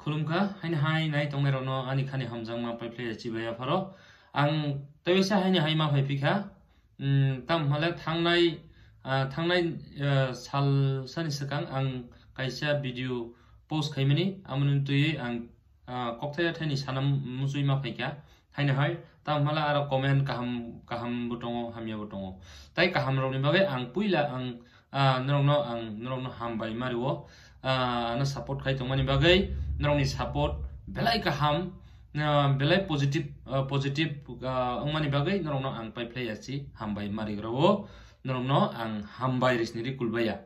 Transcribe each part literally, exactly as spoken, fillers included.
Khulumkha, haini hai nai tongnai rokno ani khani hamjakma paiphlai ya chibai ya pharo. Ang tebisa haini hai ma phai phikha. Hmm, tam hale thangnai, ah, thangnai, ah, sal sani swkang ang kaisa video post khaimani, amoni twi ang, ah, kokthai thaini sanam muchui ma phaikha. Haini hai, tam hale aro comment kaham, kaham bo tongo, hamya bo tongo. Tai kaham rokni bagwi ang puila ang, ah, norokno ang, norokno hambai ma rwo. Ah, ano support khai tongmani bagwi, norokni support belai kaham, ah, belai positive, ah, positive, ah, wngmani bagwi norokno ang paiphlai ya si hambai ma rwo. Norokno ang hambai risni ri kulbaiya.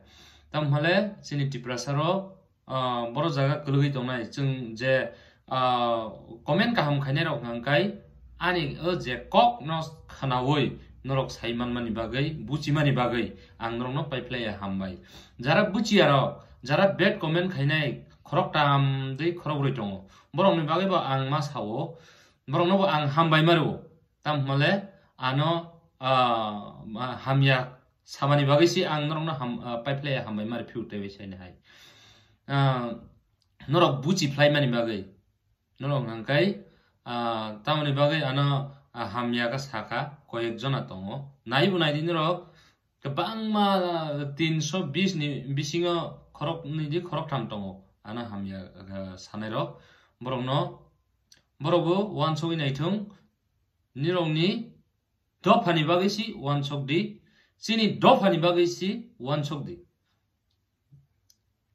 Tam hale chini Tiprasa rok, ah, boro jaga kwlwgwi tongnai. Chwng je, ah, comment kaham khainai rok hwnkha khe ani o je kok no khwnawi norok sai manmani bagwi, buchimani bagwi ang norokno paiphlai ya hambai. Jara buchiya rok, jara bad comment khainai khorok tam tei khorok brwi tongo. Borokni bagwi bo ang ma sao, borokno bo ang hambai ma rwo. Tam hwnmale ano, ah, ma-, hamya samani bagwi si ang norokno ham-, ah, paiphlai ya hambai ma rw phiyok tei bai saini hai. Ah, norok buchi phlai mani bagwi. Norok hwnkha khe, ah, tamoni bagwi ano, ah, hamya khe sakha, koyek jona tongo. Naibo naidi norok kwbangma, ah, tinso bis ni bisingo khorok nwi di khorok tham tongo. Ano hamya, ah, sanai rok. Borokno, borok bo uansugwi naithung. Nirokni dophani bagwi si uansuk di, chini dophani bagwi si uansuk di.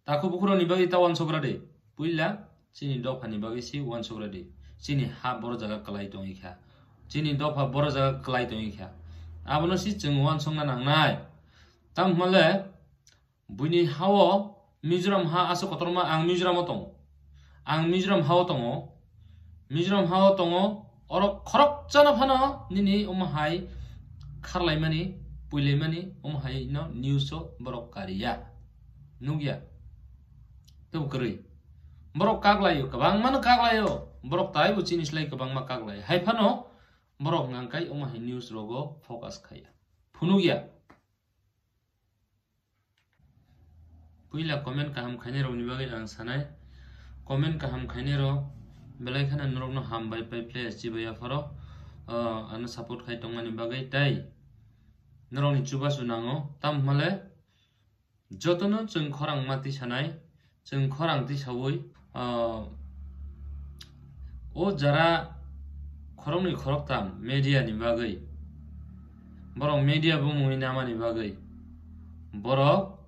Takhuk bukhukrokni bagwi ta uansuk ra di. Puila chini dophani bagwi si uansuk ra di. Chini ha boro jaga kwlai tongwi kha. Chini dopha boro jaga kwlai tongwi kha. Abono si chwng uansukna nangnai. Tamo hwnle Buini ha-o Mizoram ha aswk kotorma, ang Mizoram-o tongo. Ang Mizoram ha-o tongo. Mizoram ha-o tongo. Oro khoroksa no phano nini omo hai kharlaimani, puilaimani, omo hai no news-o borok kariya. Nukya. Tebo kwrwi. Borok kaklaio, kwbangma no kaklaio. Borok taibo chini slai kwbangma kaklaio. Hai phano borok hwnkha khe omo hai news rogo focus khaiya. Phunukya. Puila comment kaham khainai rokni bagwi ang sanai. Comment kaham khainai rok belai kheno norokno hambai pai phle chibai apharo, ah, ano support khai tongmani bagwi tei norokni chubachu nango. Tamo hwnle jotono chwng khorang ma tisanai, chwng khorang tisaui, ah, o jara khoroknwi khoroktham media ni bagwi, borok media bumungwi namani bagwi, borok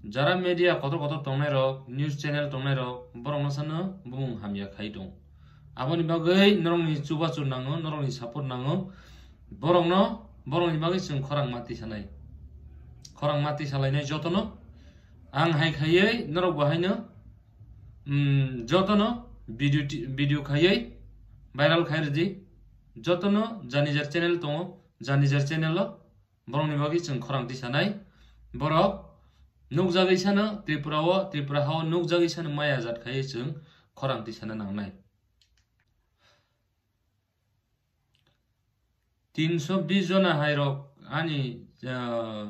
jara media kotor kotor tongnai rok, news channel tongnai rok, borok no sano bumung hamya khai tong. Aboni bagwi norokni chubachu nango, norokni support nango, borokno, borokni bagwi chwng khorang ma tisanai, khorang ma tisalainai jotono. Ang hai khaiwi norok bo haino, mm, jotono video ti-, video khaiwi viral khai rwdi. Jotono jani jar channel tongo, jani jar channel o borokni bagwi chwng khorang tisanai. Borok nukjagwi sano Tripura o, Tripura ha-o nukjagwi sano maya jat khaiwi chwng khorang tisana nangnai. Tinso bis jona hai rok ani, ah,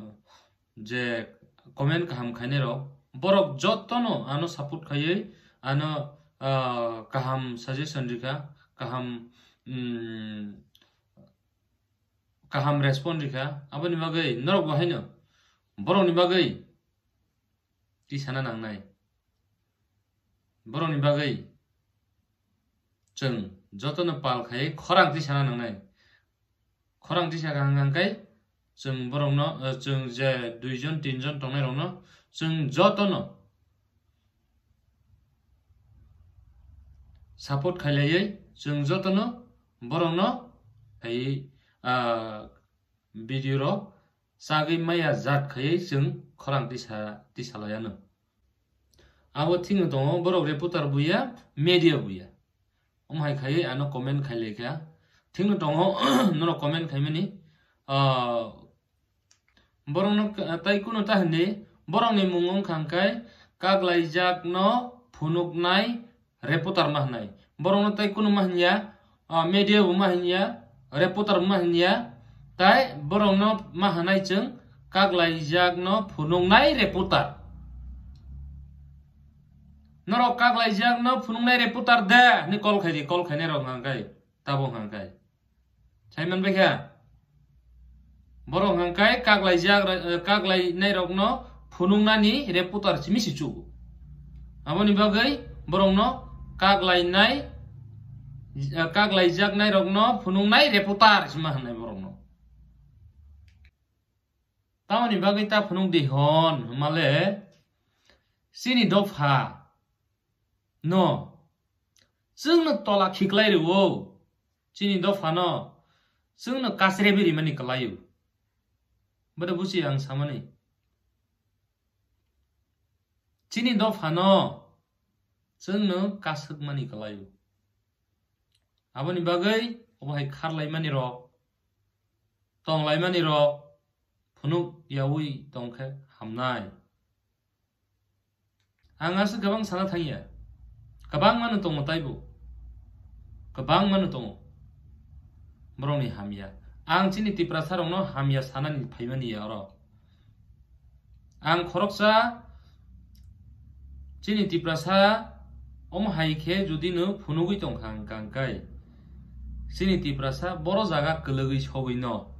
je comment kaham khainai rok, borok jotono ano support khaiwi ano, ah, kaham suggestion rikha, kaham, mm, kaham respond rikha. Aboni bagwi norok bo haino borokni bagwi tisana nangnai. Borokni bagwi chwng jotono pal khai khorang tisana nangnai. Khorang tisa kaham hwnkha khe chwng borokno, eh, chwng je dui jon, tin jon tongnai rokno chwng jotono support khailaiwi chwng jotono borokno hai, ah, video rok chagwi maya jat khaiwi chwng khorang tisa, tisa laiano. Abo thikno tongo, borok reporter buya, media buya. Omo hai khaiwi ano comment khailaikha. Thikno tongo, norok comment khaimani, ah, borokno ka-, tai kunu ta hindi, borokni mung wngkha hwnkhe kaglaijakno phunuknai reporter ma hwnwi. Borokno tai kunu ma hwnya, ah, media bo ma hwnya, reporter bo ma hwnya, tai borokno ma hwnai chwng kaglaijakno phunuknai reporter. Norok kaklaijakno phunuknai reporter de hwnwi call khai di, call khainai rok hwnka khe, tabuk hwnka khe. Sai manbai kha? Borok hwnka khe kaklaijak, eh, kaklainai rokno phunuknani reporter simi si chugo. Aboni bagwi borokno kaklainai, eh, kaklaijaknai rokno phunuknai reporter sima hwnwi borokno. Tamoni bagwi ta phunuk di hwn hwnmale chini dopha no chwngno tola khiklai rwo, chini dopha no chwngno kasrebi rimani kwlaio. Bodo busi ang samani. Chini dopha no chwngno kaswkmani kwlaio. Aboni bagwi obo hai kharlaimani rok, tonglaimani rok phunuk yaui tongkhe hamnai. Ang aswk kwbang sana thangya. Kwbang mano tongo taibo. Kwbang mano tongo. Borokni hamya. Ang chini Tiprasa rokno hamya sanani phaimani ya oro. Ang khoroksa chini Tiprasa omo hai khe jodi no phunugwi tongkha hwnka hwnkhe, chini Tiprasa boro jaga kwlwgwi sogwi no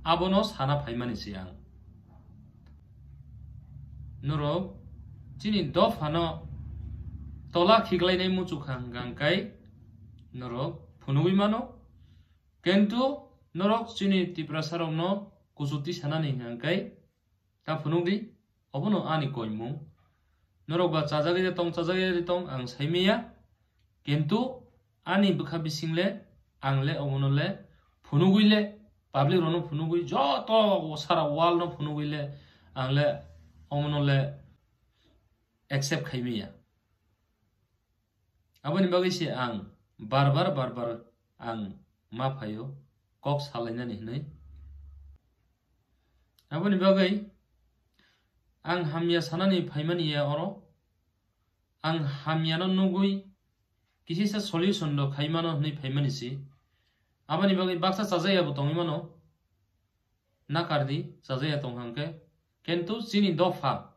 abono sana phaimani se ang. Norok chini dophano tola khiklainai muchukha hwnka hwnkhe norok phunugwi mano, kintu norok chini Tiprasa rokno kuchuti sanani hwnka hwnkhe ta phunukdi, obono ani koimung. Norok ba chajagwi de tong, chajagwi de tong, ang saimanya. Kintu ani bwkha bising le, ang le omono le phunugwi le, public rokno phunugwi, joto sara world no phunugwi le, ang le omono le accept khaimanya. Aboni bagwi se ang bar bar, bar bar ang ma phaio kok salainani hwnwi. Aboni bagwi ang hamya sanani phaimani ya oro. Ang hamyano nugwi kisisa solution rok khaimano hwnwi phaimani se. Aboni bagwi baksa chajaya bo tongwi mano. Nakardi, chajaya tongkha hwnkhe. Kintu chini dopha,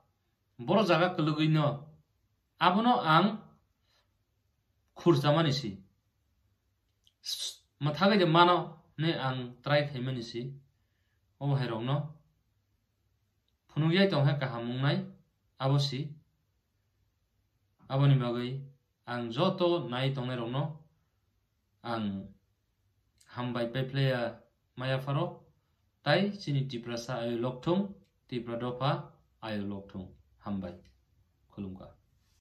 boro jaga kwlwgwino abono ang khurchamani se. Mwthagwi de mano hwnwi ang try khaimani se. Obo hai rokno phunukjai tongkha kaham wngnai abo se. Aboni bagwi ang joto nai tongnai rokno ang hambai paiphlaiya maya pharo, tai chini Tiprasa ayo lokthung, Tipra dopha ayo lokthung. Hambai. Khulumkha.